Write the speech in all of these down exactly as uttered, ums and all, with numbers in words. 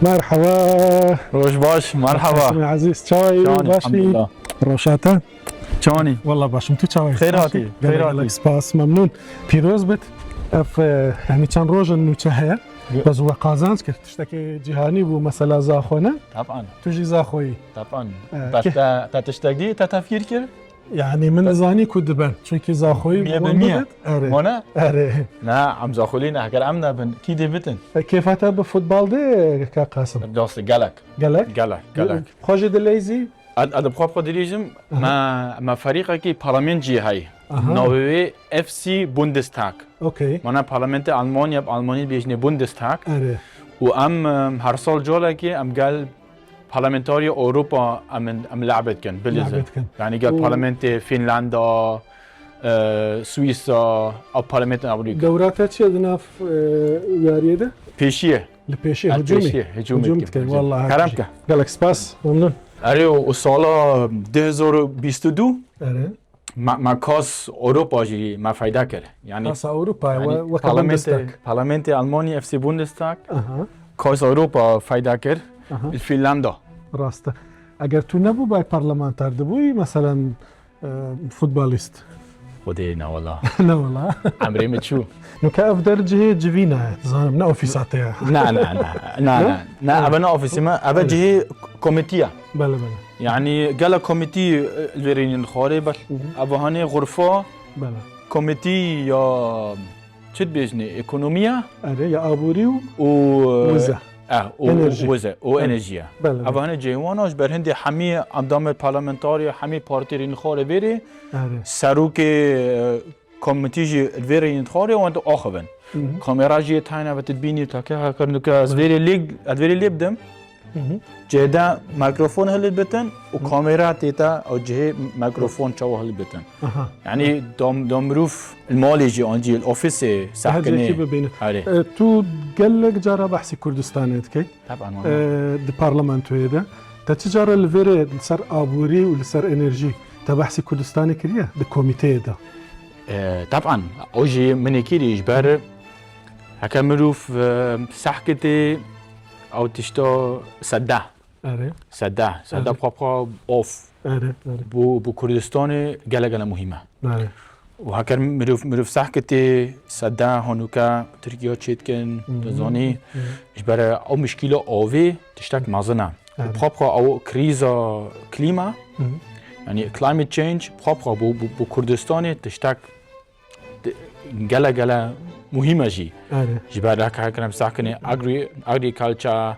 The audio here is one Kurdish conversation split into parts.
Merhaba. Roj baş, merhaba. Qasim Ezîz, çawayî? Şanî, Baş î? elhamdulillah. Roşate. Çanî. Wallah başim, tu çawayî? Xeyr Baş hatî, î? xeyr Gelek, hatî. gelek spas, memnun. Pîroz bit. Ev, e, yani çend roj in nûçe heye. Bes we qazanc kir. Tiştekî cîhanî bû, mesela Zaxo ne? Taban, Tu jî Zaxoyî. taban. E, Bes ke- te, te tiştek dî, te tefkîr kir? Yani min dizanî ku diben. Çünkü Zaxoyî Niye wan ben niye? bibit. Erê. Mane? Erê. Na, em Zaxolî ne, heger em nebin, kî dê bitin? E, kêfa te bi futbol de, ka Qasim? Rastî, gelek. Gelek? Gelek, gelek. Xwe jî dileyzî? Ed, ed bi xwe bi xwe dirêjim, Aha. me, me ferîqekî parlament jî heye. Aha. Navê wê F C Bundestag. Okey. Mana parlamentê Almanya, bi Almanî dibêjinê Bundestag. Erê. Û em, em, her sal calekê em gel parlamentarya Ewropa em, em le'be dikin, bilîzin. Le'be dikin. Yani gel Û- parlamentê Finlanda, e, Swîsra, ev parlamentên Ewropa. Dewra te çi ye di nav, e, yariyê de? Pêşiye. Li pêşiye, Ha, hücumî. Pêşiye, hücumî Hücum dikin, dikin, hücum. wallah. Kerem ke. Gelek spas, memnun. Erê û, û sala du hezar û bîst û du Erê. me, me kas Ewropa jî me feyda kir. Yani, Kasa Ewropa, yani we, weke parlamentê, Bundestag. parlamentê Almanya F C Bundestag, Aha, kas Ewropa feyda kir. aha. Li Finlanda. Rast e. Eger tu nebû bay parlamenter dibûyî, meselen, e, futbolîst. Xwedê ne wala. Ne wala. Emrê min çû. Nuke ev der cihê civîna ye, dizanim, ne ofîsa te ye. Na, na, na, na, na, na, eve ne ofîsê me, eve cihê komîtî ye. Bele, bele. Yani gela komîtî, e, li vê rênîn xwarê, bes Hı hı. Eve hanê xurfa Bele. komîtî ya çi dibêjinê, ekonomiya Erê, ya aborî û û Wize. Eh, û Enerjî. Wize û Evet. enerjiya. Bele, bele. Eva hene cêwana ji ber hindê hemî endamê parlamentarî, hemî partî rînxwarê vêrê, Erê. serokê, e, komîtî jî vê rînxwarê wan tu axivin. Hı hı. Kamera jî tayna ve tu dibînî take heker nuke ez vêrê lê, ez vêrê lê bidim. Hı hı. Cêde mikrofon hilbitin û kamera tê te ew cihê mikrofon çawa hilbitin. Aha. Yani dom, dom mirov li malê jî an jî li ofîsê Her cihekî sehkinê. bibîne. Erê. E, tu gelek cara behsî Kurdistanê dikey. Taban E, di parlamentoyê de. Te çi cara li vê re li ser aborî û li ser enerjî te behsî Kurdistanê kiriye di komîteyê de? E, taban, o jî min ê kirî ji ber heke mirov, e, sehkitê ew tişta sedde. Erê. Sedde. Sedde Erê. xwe xwe of. Erê. Erê. Bu, bu Kurdistanê gele gele muhîm e. Erê. û heker mirov, mirov sehkitê sedde hanûke Tirkiye çêdikin, Hı hı. dizanî, Hı hı. Ji ber ew mişkîla avê tiştek mezin e. Evet. Xwe bi xwe ew krîza klîma, Hı hı. Yani climate change, xwe bi xwe bo, bo, bo Kurdistanê tiştek di-, gele gele muhîm e jî. Erê. Ji ber heke heker em sehkinê agri-, agriculture,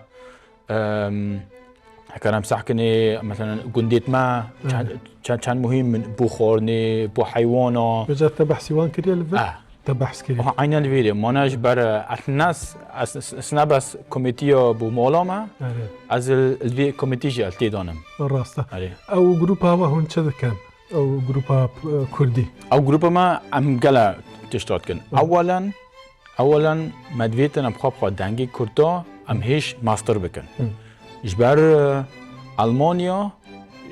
em, heker em sehkinê, mesela gundêt me, çend, çend, çend muhîm in, bo xwarinê, bo heywana. Vêca te behsî wan kiriye li vir? Ah. Te behs kiriye. Aha, aynen li vêrê. Mana ji ber, eh, ez nes, ez, ez, ez ne bes komîtiya bo mala me, Erê. Ez li, li vê komîtî jî ez têdanim. Rast e. Erê. Ew grupa we hûn çi dikin? Ew grupa, e, Kurdî. Ew grupa me em gele tişta dikin. Hı. Ewelen, ewelen me divêtin em xwe bi xwe dengê Kurda em hêj master bikin. Hı. Ji ber, e, Almanya,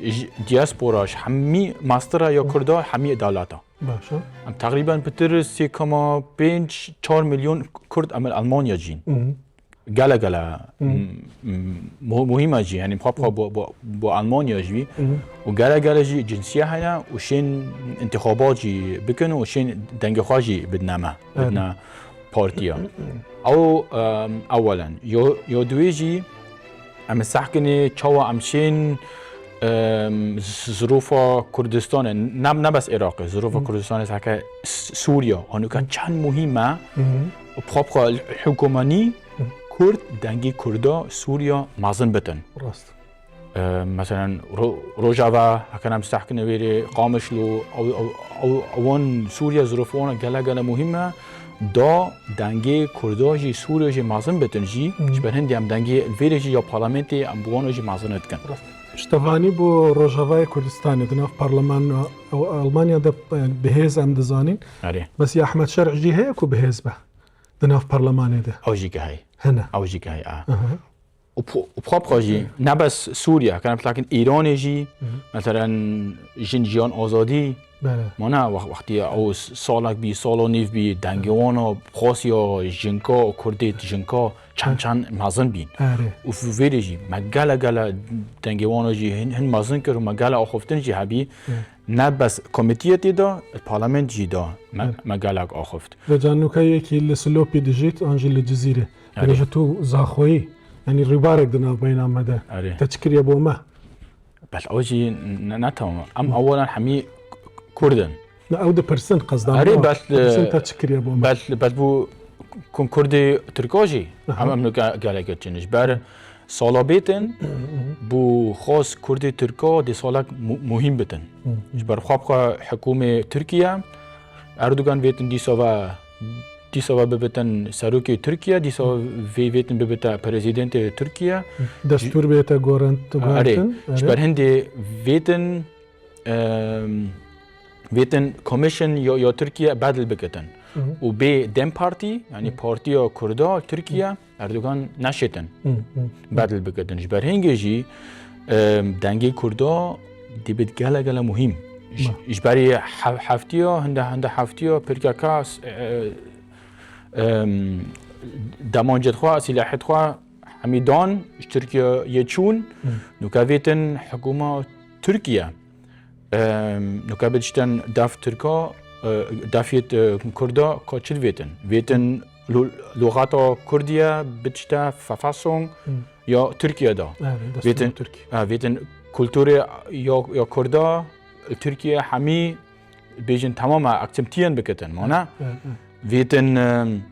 ji diaspora, ji hemî mastera ya Kurda, hemî dewleta. Baş e. Em teqrîben pitir sê koma pênc çar milyon Kurd em li Almanya jîn. Hı. Gele gele, m-, m-, mu-, muhîm e jî, yani xwe bi xwe bo, bo, bo Almanya jî û gele gele jî cinsiye hene û şên intixabat jî bikin û şên dengê xwe jî bidine me, bidine partiya. Ew, em, ewelen. Yo, yo duwê jî, em sehkinê çawa em şên, em, z-, zirofa Kurdistanê, ne, ne bes Iraqê, zirofa Kurdistanê sehke S-, Sûriya, hanûka çend muhîm e, bi xwe bi xwe hikûmanî Kurd dengê Kurda Sûriya mezin bitin. Rast. E, meselen, ro-, Rojava, heker em sehkinê wêrê, Qamişlo, ew, ew, ew, ewan Sûriya zirofa wan gele gele muhîm e. Da dengê Kurda jî Sûriya jî mezin bitin jî, ji ber hindê em dengê vêrê jî ya parlamentê em bi wan jî mezin dikin. Rast. Ji tevanî bo Rojavayê Kurdistanê di nav parleman, ew Almanya de, e, bi hêz em dizanîn. Erê. Bes ya Ehmed Şer'î jî heye ku bi hêz be di nav parlemanê de? Ew jî ki heye. Hene. Ew jî ki heye, a. Aha. û bi xwe bi xwe jî ne bes Sûriye, heke ne bi takin Îranê jî, meselen, jin jiyan azadî, Bele. Mana wex-, wextî ew s-, salek bî, sala nîv bî, dengê wana xwasiya jinka, kurdê jinka çend çend mezin bîn. Erê. Û vêrê jî me gele gele dengê wana jî hin, hin mezin kir û me gele axaftin jî hebî. Ne bes komîtiyê tê de, parlament jî de me, me gelek axaft. Ve canûka yekî li Silopî dijît, an jî li Cizîrê. Erê. Dibêje tu zaxoyî, yanî rîbarek di navbeyna me de. Erê. Te çi kiriye bo me? Bel ew jî ne, ne tamam. Em ewelan hemî Kurd in. Ne, ew dipirsin, qesdan Erê, bel, dipirsin, te çi kiriye bo me? Bel, bel bû ku-, Kurdê Tirka jî, em, em ge-, gelek çin. Ji ber sala bêtin, bû xwest Kurdê Tirka dê salek mu-, muhîm bitin. Ji ber xwe bi xwe hikûmê Tirkiye, Erdogan vêtin dîsa ve, dîsa ve bibitin serokê Tirkiye, dîsa vê vêtin bibite prezidentê Tirkiye. Destûr bête gorant-, Erê, guhertin, ji ber hindê vêtin, em, vêtin commission ya, ya Tirkiye bedil bikitin. Û bê DEM Partî, yanî Partiya Kurda Tirkiye, Erdogan neşêtin bedil bikitin. Ji ber hingê jî, em, dengê Kurda dibit gele gele muhîm. Ji, ji berî he-, heftiya, hinde, hinde heftiya P K K s-, e, em, demancet xwe, silahêt xwe hemî dan, ji Tirkiyeyê çûn, nûke vêtin hikûma Tirkiye. Em, nûke bidiştin def Tirka, e, defiyêt, e, Kurda ka çi vêtin? Vêtin lu-, luxata Kurdiye bidişte Verfassung ya Tirkiye de. Vêtin, e, vêtin kulturê ya, ya Kurda Tirkiye hemî bêjin tamama aktimtiyen bikitin, mana? Vêtin, em,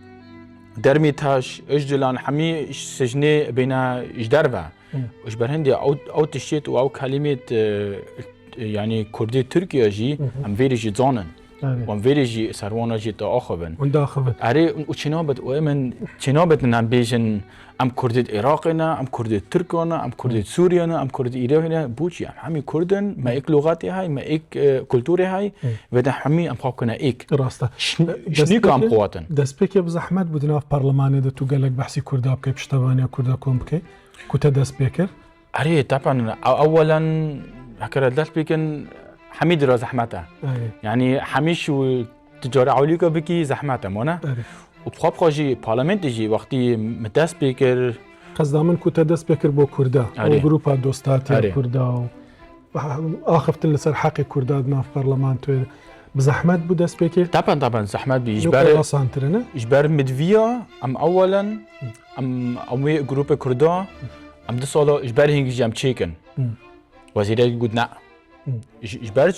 Dermîtaş, Ojcalan hemî sijnê bêne ji derve. Ji ber hindê ew, ew tiştêt û ew kelîmêt, e, e, yanî Kurdê Tirkiye jî, em vêrê jî zanin. Û em vêrê jî ser wana jî diaxivin. Hûn diaxivin. Erê, û çênabit, û em çênabitin em bêjin, em Kurdê Iraqê ne, em Kurdê Tirka ne, em Kurdê Sûriye ne, em Kurdê Îranê ne. Boçî? Em hemî Kurd in, me êk luxetê hay, me êk, e, kulturê hay, vê de hemî em xwe bikine êk. Rast e. Şn-, şnîka em quwet in. Destpêkê bi zehmet bû di nav parlemanê de tu gelek behsî Kurda bikey, piştevaniya Kurda kom bikey. Ku te dest pê kir? Erê, teban, ew-, ewelen, heke re dest pê kin, hemî dira zehmet e. Erê. Yanî, hemî şû tu cara ewlîka bikî, zehmet e, mane? Erê. Û bi xwe bi xwe jî, parlamentê jî, wextî min dest pê kir. Qesda min ku te dest pê kir bo Kurda, Erê. Ew grupa dostatiya Erê. Kurda û axiftin li ser heqê Kurda di nav parlamentoyê de. Bi zehmet bû dest pê kir? Teban, teban, zehmet bî. Ji ber, ji ber midviya, em ewelen, em, em wê grûpê Kurda, em du sala ji ber hingî jî em çêkin. Wezîrek got ne. Ji, ji ber